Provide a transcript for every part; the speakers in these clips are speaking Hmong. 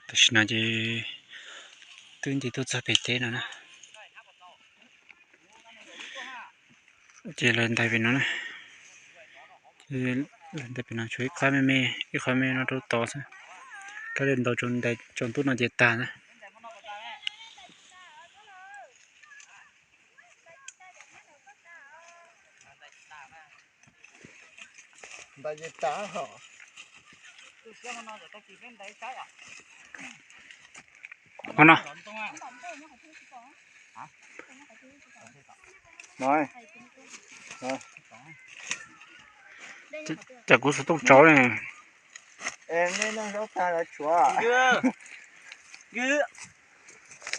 Tam sim no ces twb nce tuaj txog pem teb no na. Ces lawv ntais pem no na. Lawv ntais pem no tshuav ib qhov me me, ib qhov me no rau tod xwb. Kab li ntaus tsaus ntuj no ces tag na. Qhov no. Cas kuv xov tooj tsau ne.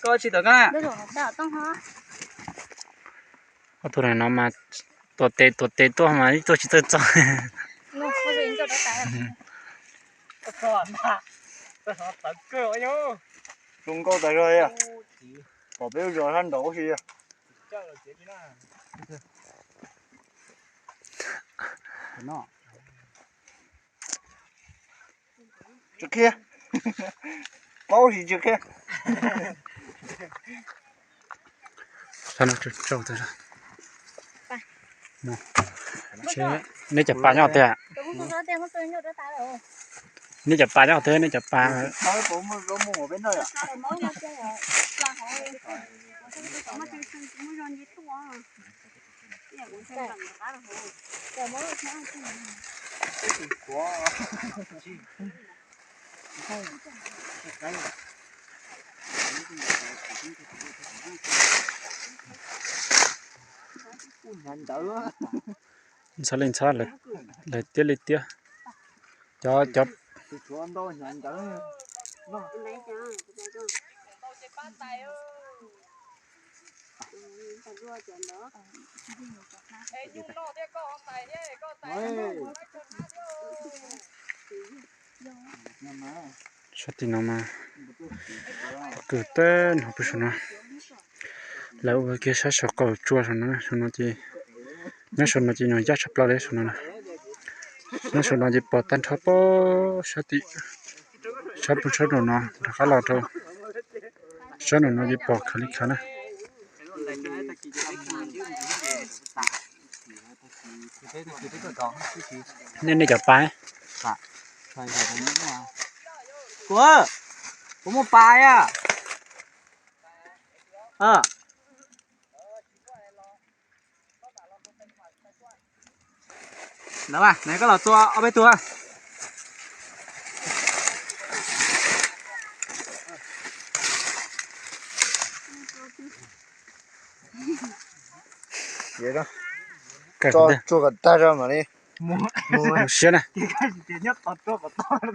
Koj tsis tawm koj na. Ob tug no mas tuav tes tuav tes tuaj mas ib tug tsis txawj txog. Zoo nkauj tas zog, pom peb lub zos sab nraud si. Tsis qhia, paub tsis qhia. Neb cov pas nyob tiag. Neb cov pas nyob tiag, neb cov pas. Ntxhab li ntxhab, lawv tiab li tiab. Cov, cov, sab tim no mas pob kws teb no pw saum no. Lawv ua kiag sab saum qaum tsua saum no, saum no ces, nyob saum no ces nyuam yaj tshaj plaws li saum no. Nyob saum no ces pom tag nrho pob sab tim, sab pug sab nraum no rov qab los rau sab nraum no ces pom khav li khav na. Nej, nej cov pas. Kuv, kuv muaj pas a. Ntawd mas, neb koj los tua ob peb tug. Tsuag kom tag zog mam li mus siab na.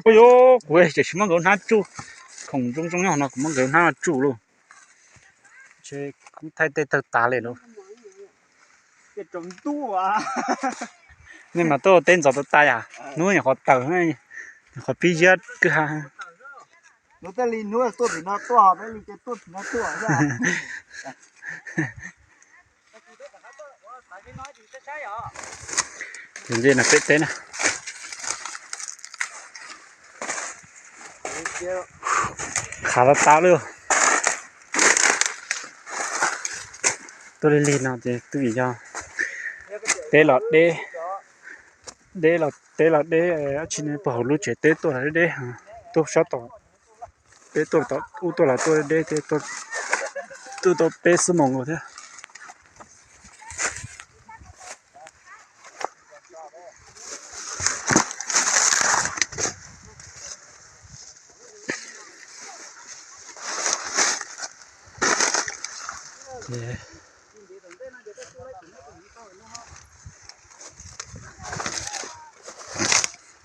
Ua yuav kuv tseem tsis muab nkawd hnab tsuj, khoom zoo zoo nyob no kuv muab nkawd hnab no tsuj lauj. Thaij tej tawg tas li lauj. Nej mas tuaj teb ntxov tas tas yam, hnub nyuam qhuav tawm, nyuam qhuav pib ziab kwj ha. Ces nce no pem teb na. Khav tas tas li. Tuaj lig lig no ces twb vim yog teb los deb, deb los teb los deb, dab tsi ne, puag hauv lub tsev teb tuaj los deb deb, tuaj sab tom peb tuaj tom ub tuaj los tuaj deb deb, tuaj tau peb xuab moos nkaus thiab.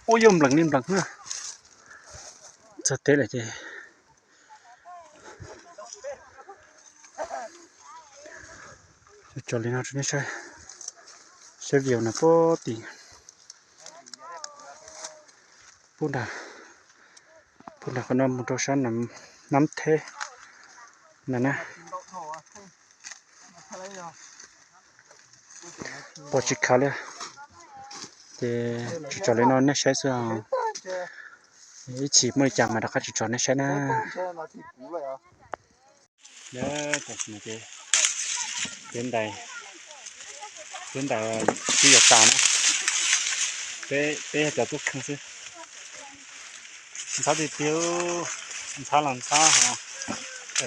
Ua yuav nplees li nplees na. Txog teb lawm ces tso li no rau nej saib, saib view no puag tim, puag nram, puag nram qhov no mus rau sab Nab Theb na na. Pom tsis khav li, ces tso li no nej saib xwb os. Ib chim muaj li cas mas rov qab tso tso nej saib na. Tam sim no ces peb ntais, peb ntais twb yuav tas na, peb, peb yog cov tub kheej xwb. Ntxhab tiag tiag, ntxhab los ntxhab ho,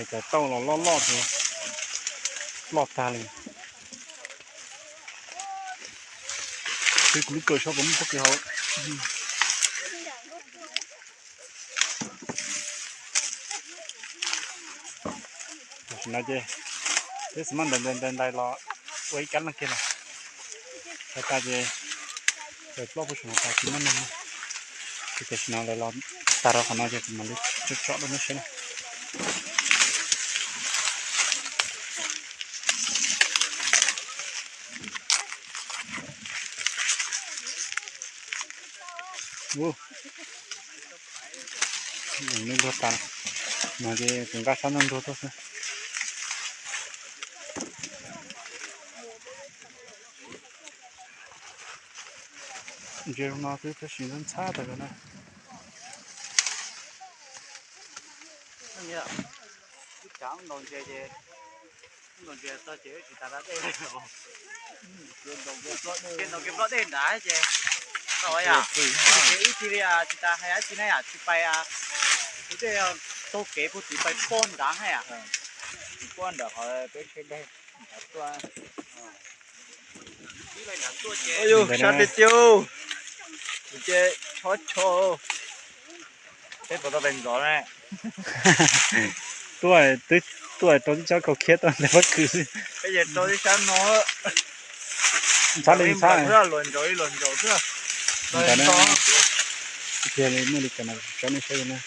cov tauj los loj loj ces ploj tag li. Twb kuv lub kawm so kuv muaj pob kws hauv. Tam sim no ces peb tsis muaj ntais ntais ntais los ua ib kab leej kiag los. Tag tas ces lawv ploj puag saum no tas tsis muaj neeg na. Ces tam sim no lawv los tag rau qhov no ces kuv mam li tsom tsom rau nej saib na. Nws luag tas, no ces kuv nqa sab nruag nruag tuaj xwb. Ntsia no twb tab sis ntxhab tas zog na. Ib tsam ntaus ntses ces, ntaus ntses txog ces tsis tas da dej. Ces ntaus kev plob dej nrad ces, tau yam, ces ib txhis li tsis tas hais dab tsi na yam tsis pais, tus dej taug kev puag tim pais pob nrad hais yam. Pob nrad qhov peb tsheb dej nrad tuaj. Sab tiag tiag, ces chob cho. Peb puas tau pais ntxov na? Tuaj twb tuaj rau tib tsob kaus khiab tuaj ntawm pob kws. Peb ces rau tib sab no. Ntxhab li ntxhab. Luag ntsaum ib luag ntsaum xwb. Ntawm no tiag li muaj li cas no tso nej saib li na.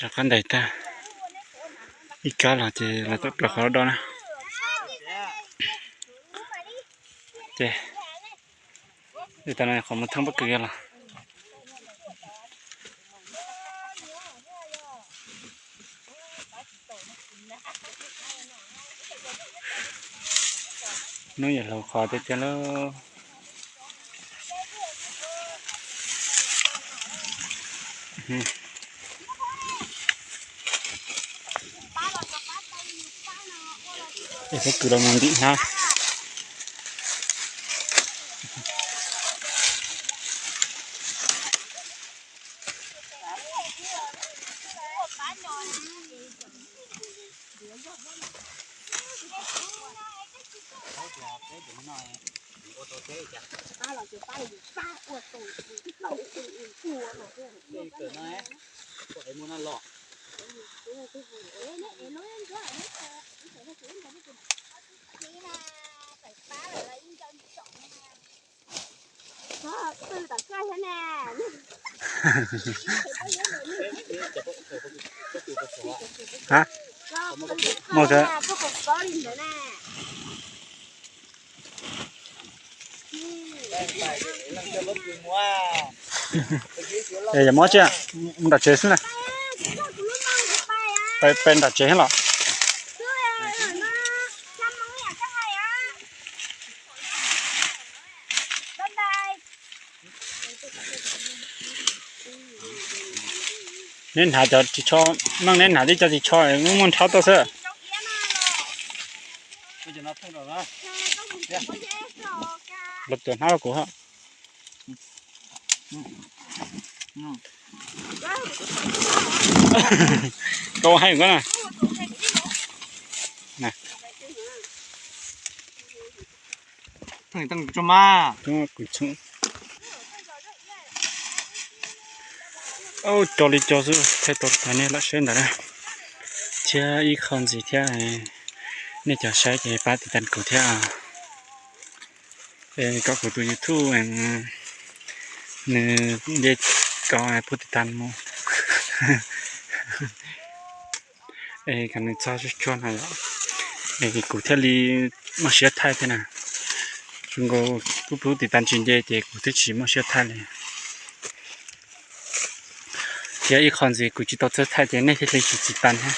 Rov qab ntais tag ib kab los ces los tawm plaws qhov do na. Ces li tas no qhov mus theej pob kws los. Hnub yuav hlauv qhov tiag tiag lauj. Es pob kws los mus ntim hnab. Hab, muaj kawg. Yog mob tsi, mus nram tsev xwb na. Peb nram tsev los. Neb hnav cov ris tsho, neb hnav tib co ris tsho muaj nrhab tuaj xwb. Los tuav hnab rau kuv. Koj hais koj na. Cov li cov xwb, thaij tau tas nej lam saib ntawd na. Thiab ib qho ntxiv thiab, nej cov saib ces pab tiv tas kuv thiab. Kom kuv tus YouTube nws nce kom pub tiv tas mus. Es kom nws txog tsuag tsuag no yom, es kuv thiaj li muaj siab thaij thiab na. Zoo nkaus kuv pub tiv tas tsis nce ces kuv twb tsis muaj siab thaij li. Thiab ib qho ntxiv kuv tsis tau txawj thaij ces nej thiaj li tsis tiv tas thiab.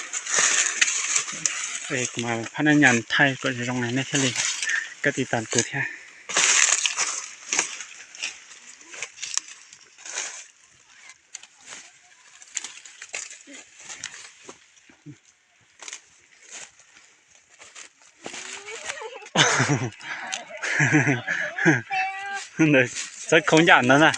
Es kuv mas phab nab nyas thaij kom zoo zoo nej thiaj li koj tiv tas kuv thiab. Txawb khau ncaj ntawd na.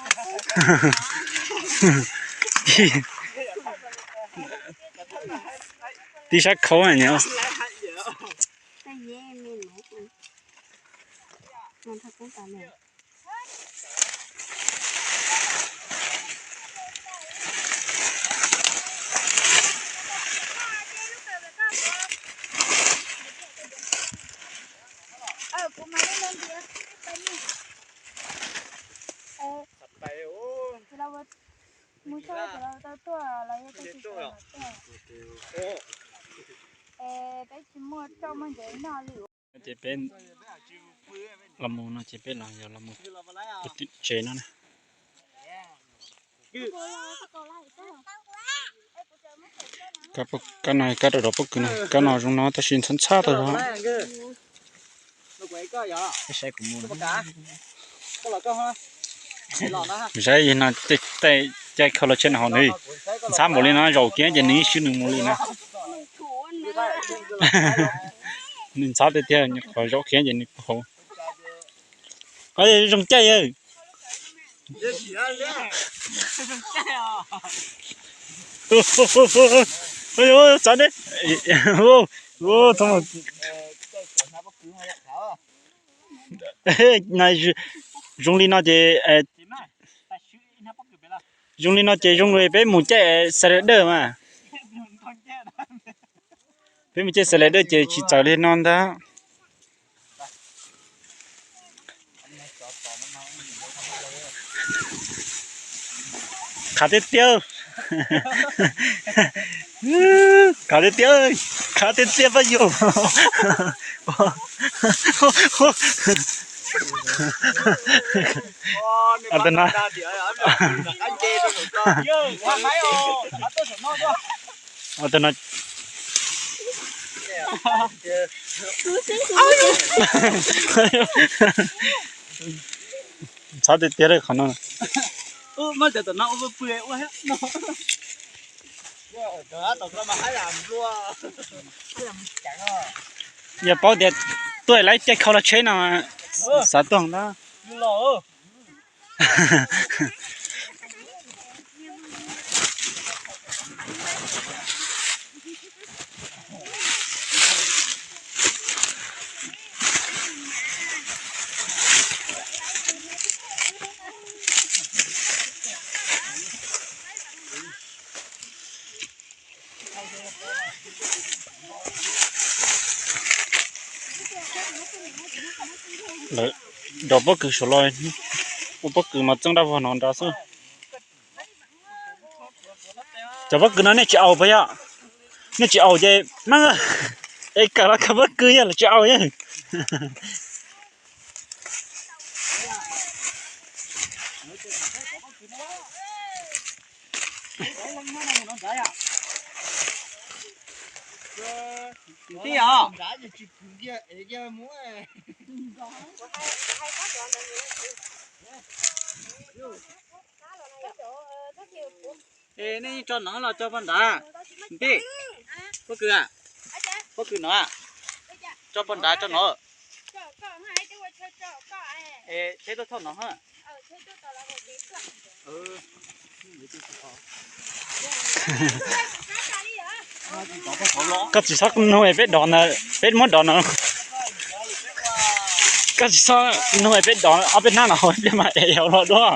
Tib sab khau na. Ces peb los mus no ces peb los yog los mus pem tsev no na. Kab no kab rau rau pob kws no, kab no zoo no tab sis ntxhab ntxhab tau. Saib no, caij khau los tsheb no hauv nws ntxhab npaum li no, zaum kiag ces nws swb nws mus li na. Nws ntxhab tiag tiag, qhov zaum kiag ces nws puv hauv. Zoo caij. Txav ne. Zoo li no ces, zoo li no ces zoo li peb mus caij xas las dawj mas. Peb mus caij xas las dawj ces tsis txawv li no ntag. Qhav tiag tiag. Qhav tiag tiag, qhav tiag tiag pab yus. Tus no, tus no. Ntxhab tiag tiag li qhov no. Yog paub tias tuaj lawv caij khau los tsheb no, xav tuaj ntag. Lawv dov pob kws saum los, ua pob kws mas txeeb dab vog no nrad xwb. Cov pob kws no nej tsis aus puas yog? Nej tsis aus ces mab, es kawm los kawm pob kws yog lawv tsis aus yog. Nej tso no los tso poj nrad? Tij, pob kws, pob kws no, tso poj nrad tso no. Tsheb tuaj thauj no. Koj tsis txhob nug peb dov ntawd, peb muab dov no. Koj tsis txhob nug peb dov ob peb hnab no, peb mam ev los dua.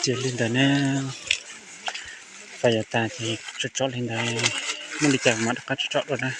Ces li ntawd ne, pais yav tag ces tso tso li ntawd, muaj li cas mam rov qab tso tso dua na.